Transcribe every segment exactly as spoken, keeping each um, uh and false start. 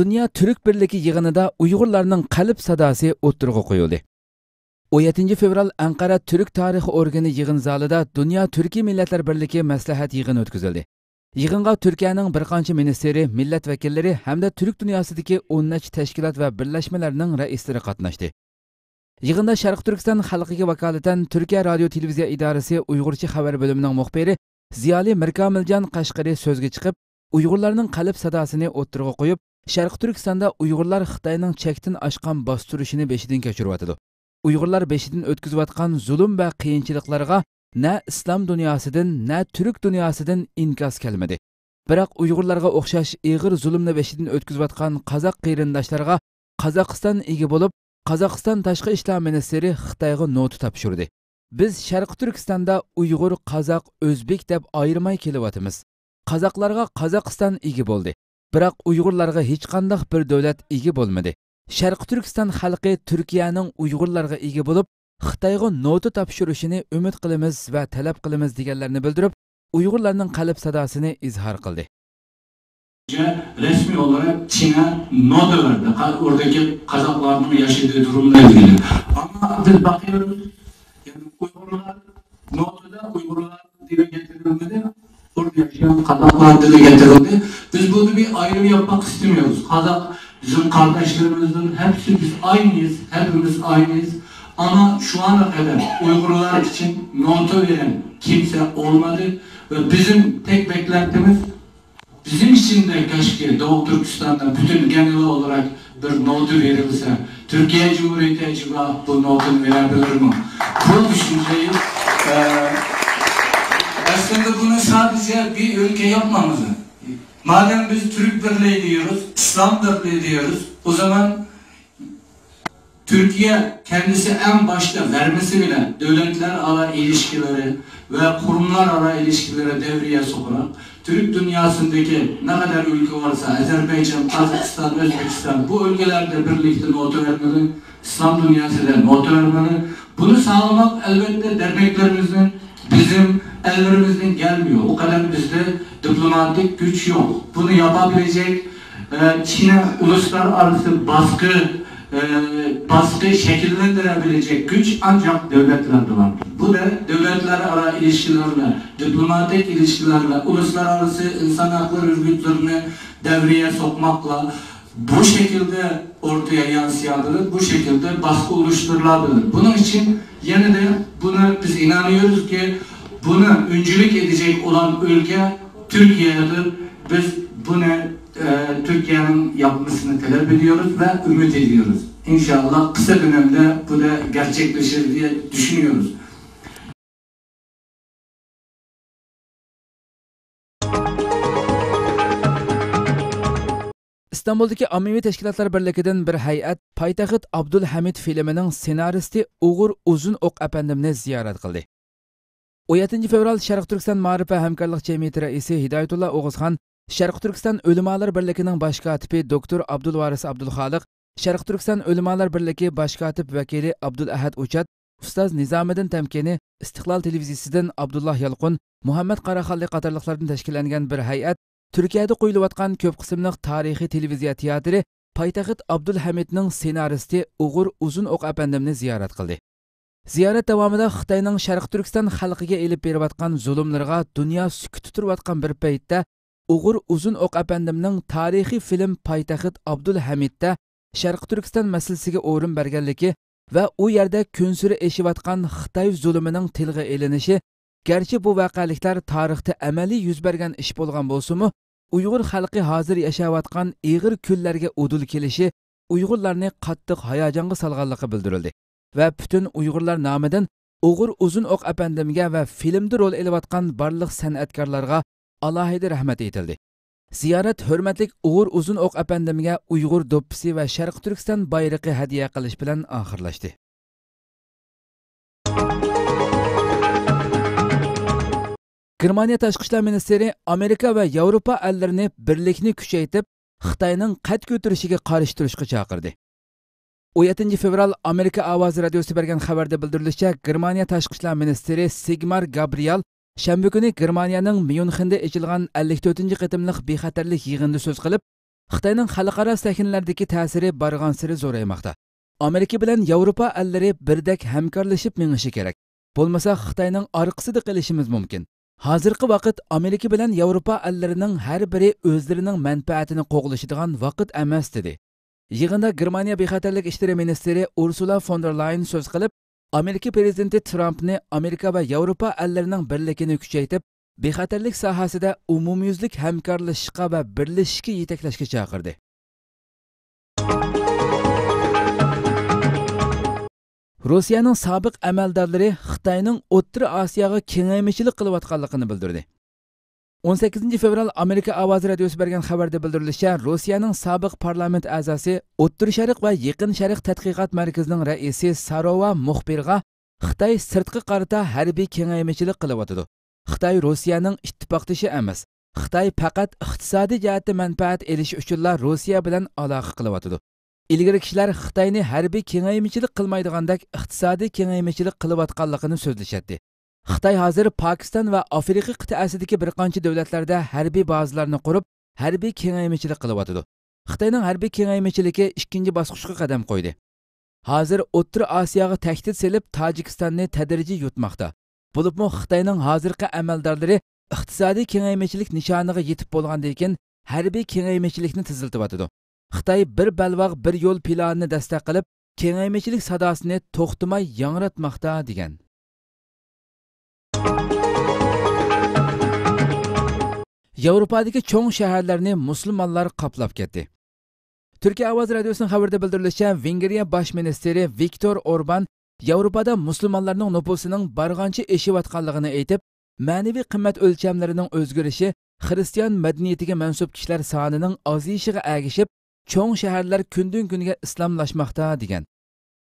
دۇنيا تۈرك بىرلىكى يىغىنىدا ئۇيغۇرلارنىڭ قەلب ساداسى ئوتتۇرىغا قويۇلدى. ئون يەتتىنچى فېۋرال ئەنقەرە تۈرك تارىخى ئورگىنى يىغىن زالىدا دۇنيا تۈركىي مىللەتلەر بىرلىكى مەسلىھەت يىغىنى ئۆتكۈزۈلدى. يىغىنغا تۈركىيەنىڭ بىر قانچە مىنىستىرى، مىللەت ۋەكىللىرى ھەمدە تۈرك دۇنياسىدىكى ئون نەچچە تەشكىلات ۋە بىرلەشمىلەرنىڭ رەئىسلىرى قاتناشتى. يىغىندا شەرقىي تۈركىستان خەلقىگە ۋاكالىتەن تۈركىيە رادىيو تېلېۋىزىيە ئىدارىسى ئۇيغۇرچە خەۋەر بۆلۈمىنىڭ مۇخبىرى زىيالىي مىركامىلجان قەشقىرى سۆزگە چىقىپ، ئۇيغۇرلارنىڭ قەلب ساداسىنى ئوتتۇرىغا قويۇپ، شەرقىي تۈركىستاندا ئۇيغۇرلار خىتاينىڭ چەكتىن ئاشقان باستۇرۇشىنى بېشىدىن كەچۈرۈۋاتىدۇ. ئۇيغۇرلار بېشىدىن ئۆتكۈزۈۋاتقان زۇلۇم ۋە قىيىنچىلىقلارغا نە ئىسلام دۇنياسىدىن، نە تۈرك دۇنياسىدىن ئىنكاس كەلمىدى. بىراق ئۇيغۇرلارغا ئوخشاش ئېغىر زۇلۇمنى بېشىدىن ئۆتكۈزۈۋاتقان قازاق قېرىنداشلارغا قازاقىستان ئىگە بولۇپ، قازاقىستان تاشقى ئىشلار مىنىستىرى خىتايغا نوتا تاپشۇردى. بىز شەرقىي تۈركىستاندا ئۇيغۇر، قازاق، ئۆزبېك دەپ ئايرىماي كېلىۋاتىمىز. قازاقلارغا قازاقىستان ئىگە بولدى. بىراق ئۇيغۇرلارغا ھېچقانداق بىر دۆلەت ئىگە بولمىدى. شەرقىي تۈركىستان خەلقى تۈركىيەنىڭ ئۇيغۇرلارغا ئىگە بولۇپ، خىتايغا نوتا تاپشۇرۇشىنى ئۈمىد قىلىمىز ۋە تەلەپ قىلىمىز دېگەنلەرنى بىلدۈرۈپ، ئۇيغۇرلارنىڭ قەلب ساداسىنى ئىزھار قىلدى. رەسمىي ئولاراق چىنە نوتا بەردى. قا-، ئورادىكى قازاقلارنىڭ ياشىدىغان دۇرۇمىغا ئىلگىرى. ئەمما بىز باقىمىز، يەنى ئۇيغۇرلار نوتىدا ئۇيغۇرلار دېگەن گەتىرىلمىدى. ئوردا ياشىغان قازاقلار دېگەن گەتىرىلدى. بىز بۇنى بىر ئايرىم ياپماق ئىستىمەيمىز. قازاق بىزنىڭ قارداشلىرىمىزدىن، ھەممىسى بىز ئاينىيىز، ھەممىمىز ئاينىيىز. ئەمما شۇ ئانا قەدەر ئۇيغۇرلار ئۈچۈن نوتا بېرەن كىمسە ئولمادى ۋە بىزنىڭ تەك بەكلەنتىمىز بىزنىڭ ئىچىندە كاشكى دوغۇ تۈركىستاندا پۈتۈن گەنىلا ئولاراق بىر نوتا بېرىلسە، تۈركىيە جۇمھۇرىيىتى ئەجەبا بۇ نوتىنى بېرەبىلىرمۇ؟ بۇ چۈشەنچە، ئە، ئەسلىندە بۇنى سادىچە بىر ئۆلكە ياپمامىز. مادەم بىز تۈرك بىرلىكى دەيمىز، ئىسلام بىرلىكى دەيمىز، ئۇ زامان تۈركىيە كەندىسى ئەڭ باشتا بەرمىسى بىلەن دۆلەتلەر ئارا ئىلىشكىلىرى ۋە قۇرۇملار ئارا ئىلىشكىلىرى دەۋرىيە سوقراق، تۈرك دۇنياسىندىكى نەقەدەر ئۆلكە بارسا، ئەزەربەيجان، قازاقىستان، ئۆزبېكىستان، بۇ ئۆلكىلەردە بىرلىكتە نوتا بەرمىدى، ئىسلام دۇنياسىدا نوتا بەرمىدى. بۇنى ساغلىماق، ئەلۋەتتە، دەرنەكلىرىمىزنىڭ بىزنىڭ ئەللىرىمىزدىن كەلمىيور. ئۇ قەدەر بىزدە دىپلوماتىك كۈچ يوق. بۇنى ياپا بىلەجەك، ئە، چىنە ئۇلۇسلار ئارىسى باسقى، ئە، باسقى شەكىللەندۈرە بىلەجەك كۈچ ئانچاق دۆلەتلەردە بار. بۇ دە-، دۆلەتلەر ئارا ئىلىشكىلەرنى، دىپلوماتىك ئىلىشكىلەرنى، ئۇلۇسلار ئارىسى ئىنسان ھەقلىرى ئۆرگۈتلىرىنى دەۋرىيە سوقماقلا، بۇ شەكىلدە ئورتىيا يانسىيابىلىدۇ، بۇ شەكىلدە باسقۇ ئۇرۇشتۇرۇلابىلىدۇ. بۇنىڭ ئۈچۈن يەنىدە بۇنى بىز ئىنانىيورۇزكى، بۇنى ئۈنجىلىك ئېتىجەك ئولان ئۆلكە تۈركىيەدۇر. بىز بۇنى، ئە، تۈركىيەنىڭ ياپمىسىنى تەلەپ ئېتىيورۇز ۋە ئۈمىد ئېتىيورۇز. ئىنشائاللا، قىسا دۆنەمدە بۇ دا گەرچەكلىشىر دېيە چۈشىنىيورۇز. ئىستانبۇلدىكى ئاممىۋى تەشكىلاتلار بىرلىكىدىن بىر ھەيئەت پايتەخت ئابدۇلھەمىد فىلىمىنىڭ سېنارىستى ئۇغۇر ئۇزۇن ئوق ئەپەندىمنى زىيارەت قىلدى. ئون يەتتىنچى فېۋرال شەرقىي تۈركىستان مائارىپ ۋە ھەمكارلىق جەمئىيىتى رەئىسى ھىدايەتۇللا ئوغۇزخان، شەرقىي تۈركىستان ئۆلىمالار بىرلىكىنىڭ باش كاتىپى دوكتور ئابدۇلۋارىس ئابدۇلخالىق، شەرقىي تۈركىستان ئۆلىمالار بىرلىكى باش كاتىپ ۋەكىلى ئابدۇلئەھەد ئۇچات، ئۇستاز نىزامىدىن تەمكىنى، ئىستىقلال تېلېۋىزىيىسىدىن ئابدۇللا يالقۇن، مۇھەممەد قاراخانلى قاتارلىقلاردىن تەشكىللەنگەن بىر ھەيئەت تۈركىيەدە قويۇلۇۋاتقان كۆپ قىسىملىق تارىخىي تېلېۋىزىيە تىياتىرى پايتەخت ئابدۇلھەمىدنىڭ سېنارىستى ئۇغۇر ئۇزۇن ئوق ئەپەندىمنى زىيارەت قىلدى. زىيارەت داۋامىدا خىتاينىڭ شەرقىي تۈركىستان خەلقىگە ئېلىپ بېرىۋاتقان زۇلۇملىرىغا دۇنيا سۈكۈتتە تۇرۇۋاتقان بىر پەيتتە، ئۇغۇر ئۇزۇن ئوق ئەپەندىمنىڭ تارىخىي فىلىم پايتەخت ئابدۇلھەمىدتە شەرقىي تۈركىستان مەسىلىسىگە ئورۇن بەرگەنلىكى ۋە ئۇ يەردە كۈنسېرى ئېشىۋاتقان خىتاي زۇلۇمىنىڭ تىلغا ئېلىنىشى، گەرچە بۇ ۋەقەلىكلەر تارىختا ئەمەلىي يۈز بەرگەن ئىش بولغان بولسىمۇ، ئۇيغۇر خەلقى ھازىر ياشاۋاتقان ئېغىر كۈنلەرگە ئۇدۇل كېلىشى ئۇيغۇرلارنى قاتتىق ھاياجانغا سالغانلىقى بىلدۈرۈلدى ۋە پۈتۈن ئۇيغۇرلار نامىدىن ئۇغۇر ئۇزۇن ئوق ئەپەندىمگە ۋە فىلىمدا رول ئېلىۋاتقان بارلىق سەنئەتكارلارغا ئالاھىدە رەھمەت ئېيتىلدى. زىيارەت ھۆرمەتلىك ئۇغۇر ئۇزۇن ئوق ئەپەندىمگە ئۇيغۇر دوپپىسى ۋە شەرقىي تۈركىستان بايرىقى ھەدىيە قىلىش بىلەن ئاخىرلاشتى. گېرمانىيە تاشقى ئىشلار مىنىستىرى ئامېرىكا ۋە ياۋروپا ئەللىرىنى بىرلىكنى كۈچەيتىپ، خىتاينىڭ قەد كۆتۈرۈشىگە قارشى تۇرۇشقا چاقىردى. ئون يەتتىنچى فېۋرال ئامېرىكا ئاۋازى رادىيوسى بەرگەن خەۋەردە بىلدۈرۈلۈشىچە، گېرمانىيە تاشقى ئىشلار مىنىستىرى سىگمار گابرىيال شەنبە كۈنى گېرمانىيەنىڭ ميۇنخېندا ئېچىلغان ئەللىك تۆتىنچى قېتىملىق بىخەتەرلىك يىغىنىدا سۆز قىلىپ، خىتاينىڭ خەلقئارا سەھنىلەردىكى تەسىرى بارغانسېرى زورايماقتا. ئامېرىكا بىلەن ياۋروپا ئەللىرى بىردەك ھەمكارلىشىپ مېڭىشى كېرەك. بولمىسا خىتاينىڭ ئارقىسىدا قېلىشىمىز مۇمكىن. ھازىرقى ۋاقىت ئامېرىكا بىلەن ياۋروپا ئەللىرىنىڭ ھەر بىرى ئۆزلىرىنىڭ مەنپەئەتىنى قوغلىشىدىغان ۋاقىت ئەمەس، دېدى. يىغىندا گېرمانىيە بىخەتەرلىك ئىشلىرى مىنىستىرى ئۇرسۇلا فون دېر لايېن سۆز قىلىپ، ئامېرىكا پىرېزىدېنتى ترامپنى ئامېرىكا ۋە ياۋروپا ئەللىرىنىڭ بىرلىكىنى كۈچەيتىپ، بىخەتەرلىك ساھەسىدە ئومۇميۈزلۈك ھەمكارلىشىشقا ۋە بىرلىشىشكە يېتەكلەشكە چاقىردى. روسىيەنىڭ سابىق ئەمەلدارلىرى خىتاينىڭ ئوتتۇرا ئاسىياغا كېڭەيمىچىلىك قىلىۋاتقانلىقىنى بىلدۈردى. ئون سەككىزىنچى فېۋرال ئامېرىكا ئاۋازى رادىيوسى بەرگەن خەۋەردە بىلدۈرۈلۈشىچە، روسىيەنىڭ سابىق پارلامېنت ئەزاسى، ئوتتۇرا شەرق ۋە يېقىن شەرق تەتقىقات مەركىزىنىڭ رەئىسى ساروۋا مۇخبىرغا خىتاي سىرتقا قارىتا ھەربىي كېڭەيمىچىلىك قىلىۋاتىدۇ. خىتاي روسىيەنىڭ ئىتتىپاقدىشى ئەمەس. خىتاي پەقەت ئىقتىسادىي جەھەتتە مەنپەئەت ئېلىش ئۈچۈنلا روسىيە بىلەن ئالاقە قىلىۋاتىدۇ. ئىلگىرى كىشىلەر خىتاينى ھەربىي كېڭەيمىچىلىك قىلمايدىغاندەك ئىقتىسادىي كېڭەيمىچىلىك قىلىۋاتقانلىقىنى سۆزلىشەتتى. خىتاي ھازىر پاكىستان ۋە ئافرىقا قىتئەسىدىكى بىر قانچە دۆلەتلەردە ھەربىي بازىلارنى قۇرۇپ، ھەربىي كېڭەيمىچىلىك قىلىۋاتىدۇ. خىتاينىڭ ھەربىي كېڭەيمىچىلىكى ئىككىنچى باسقۇچقا قەدەم قويدى. ھازىر ئوتتۇرا ئاسىياغا تەھدىت سېلىپ، تاجىكىستاننى تەدرىجىي يۇتماقتا. بولۇپمۇ خىتاينىڭ ھازىرقى ئەمەلدارلىرى ئىقتىسادىي كېڭەيمىچىلىك نىشانىغا يېتىپ بولغاندىن كېيىن، ھەربىي كېڭەيمىچىلىكنى تېزلىتىۋاتىدۇ. خىتاي بىر بەلباغ، بىر يول پىلانىنى دەستەك قىلىپ، كېڭەيمىچىلىك ساداسىنى توختىماي ياڭراتماقتا، دېگەن. ياۋروپادىكى چوڭ شەھەرلەرنى مۇسۇلمانلار قاپلاپ كەتتى. تۈركىيە ئاۋازى رادىيوسىنىڭ خەۋىرىدە بىلدۈرۈلۈشىچە، ۋېنگرىيە باش مىنىستىرى ۋىكتور ئوربان ياۋروپادا مۇسۇلمانلارنىڭ نوپۇسىنىڭ بارغانچە ئېشىۋاتقانلىقىنى ئېيتىپ، مەنىۋى قىممەت ئۆلچەملىرىنىڭ ئۆزگىرىشى خىرىستىيان مەدەنىيىتىگە مەنسۇپ كىشىلەر سانىنىڭ ئازىيىشىغا ئەگىشىپ، چوڭ شەھەرلەر كۈندىن-كۈنگە ئىسلاملاشماقتا، دېگەن.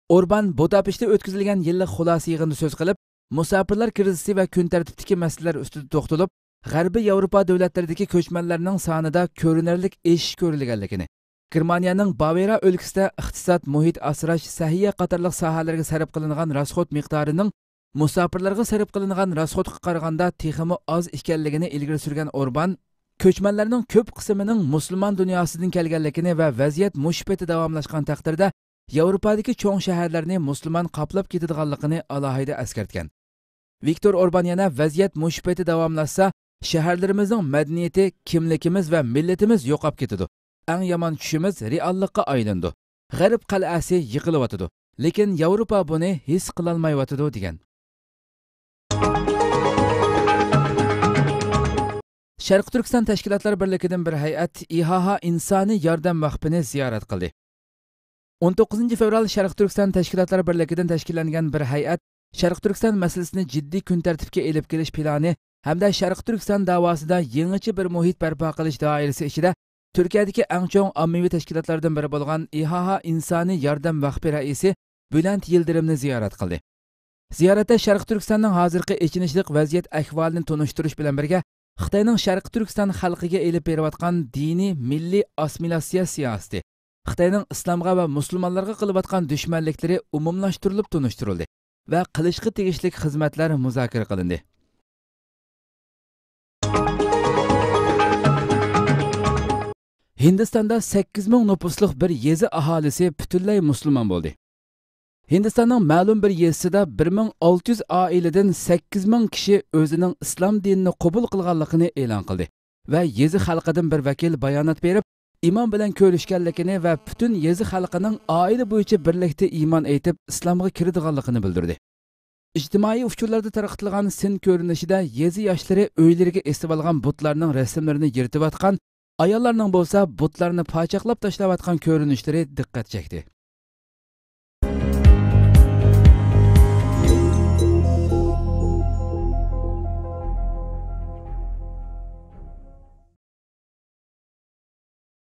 ئوربان بۇداپېشتتا ئۆتكۈزۈلگەن يىللىق خۇلاسە يىغىنىدا سۆز قىلىپ، مۇساپىرلار كىرىزىسى ۋە كۈن تەرتىپتىكى مەسىلىلەر ئۈستىدە توختىلىپ، غەربىي ياۋروپا دۆلەتلىرىدىكى كۆچمەنلەرنىڭ سانىدا كۆرۈنەرلىك ئېشىش كۆرۈلگەنلىكىنى، گېرمانىيەنىڭ باۋېرا ئۆلكىسىدە ئىقتىساد، مۇھىت ئاسراش، سەھىيە قاتارلىق ساھەلەرگە سەرپ قىلىنغان راسخوت مىقدارىنىڭ مۇساپىرلارغا سەرپ قىلىنغان راسخوتقا قارىغاندا تېخىمۇ ئاز ئىكەنلىكىنى ئىلگىرى سۈرگەن ئوربان، كۆچمەنلەرنىڭ كۆپ قىسمىنىڭ مۇسۇلمان دۇنياسىدىن كەلگەنلىكىنى ۋە ۋەزىيەت مۇشۇ پېتى داۋاملاشقان تەقدىردە، ياۋروپادىكى چوڭ شەھەرلەرنى مۇسۇلمان قاپلاپ كېتىدىغانلىقىنى ئالاھىدە ئەسكەرتكەن. ۋىكتور ئوربان يەنە ۋەزىيەت مۇشۇ پېتى داۋاملاشسا، شەھەرلىرىمىزنىڭ مەدەنىيىتى، كىملىكىمىز ۋە مىللىتىمىز يوقاپ كېتىدۇ. ئەڭ يامان چۈشىمىز رېئاللىققا ئايلىنىدۇ. غەرب قەلئەسى يىقىلىۋاتىدۇ. لېكىن ياۋروپا بۇنى ھېس قىلالمايۋاتىدۇ، دېگەن. شەرقىي تۈركىستان تەشكىلاتلار بىرلىكىدىن بىر ھەيئەت ئىھاھا ئىنسانىي ياردەم ۋەقپىنى زىيارەت قىلدى. ئون توققۇزىنچى فېۋرال شەرقىي تۈركىستان تەشكىلاتلار بىرلىكىدىن تەشكىللەنگەن بىر ھەيئەت شەرقىي تۈركىستان مەسىلىسىنى جىددىي كۈن تەرتىپكە ئېلىپ كېلىش پىلانى ھەمدە شەرقىي تۈركىستان داۋاسىدا يېڭىچە بىر مۇھىت بەرپا قىلىش دائىرىسى ئىچىدە تۈركىيەدىكى ئەڭ چوڭ ئاممىۋى تەشكىلاتلاردىن بىرى بولغان ئىھاھا ئىنسانىي ياردەم ۋەقپى رەئىسى بۈلەنت يىلدىرىمنى زىيارەت قىلدى. زىيارەتتە شەرقىي تۈركىستاننىڭ ھازىرقى ئېچىنىشلىق ۋەزىيەت ئەھۋالىنى تونۇشتۇرۇش بىلەن بىرگە، خىتاينىڭ شەرقىي تۈركىستان خەلقىگە ئېلىپ بېرىۋاتقان دىنىي مىللىي ئاسسىمىلياتسىيە سىياسىتى، خىتاينىڭ ئىسلامغا ۋە مۇسۇلمانلارغا قىلىۋاتقان دۈشمەنلىكلىرى ئومۇملاشتۇرۇلۇپ تونۇشتۇرۇلدى ۋە قىلىشقا تېگىشلىك خىزمەتلەر مۇزاكىرە قىلىندى. ھىندىستاندا سەككىز مىڭ نوپۇسلۇق بىر يېزا ئاھالىسى پۈتۈنلەي مۇسۇلمان بولدى. ھىندىستاننىڭ مەلۇم بىر يېزىسىدا بىر مىڭ ئالتە يۈز ئائىلىدىن سەككىز مىڭ كىشى ئۆزىنىڭ ئىسلام دىنىنى قوبۇل قىلغانلىقىنى ئېلان قىلدى ۋە يېزا خەلقىدىن بىر ۋەكىل بايانات بېرىپ، ئىمام بىلەن كۆرۈشكەنلىكىنى ۋە پۈتۈن يېزا خەلقىنىڭ ئائىلە بويىچە بىرلىكتە ئىمان ئېيتىپ، ئىسلامغا كىرىدىغانلىقىنى بىلدۈردى. ئىجتىمائىي ئۇچۇرلاردا تارقىتىلغان سىن كۆرۈنۈشىدە يېزا ياشلىرى ئۆيلىرىگە ئېسىۋالغان بۇتلارنىڭ رەسىملىرىنى يىرتىۋاتقان، ئاياللارنىڭ بولسا بۇتلارنى پاچاقلاپ تاشلاۋاتقان كۆرۈنۈشلىرى دىققەت چەكتى.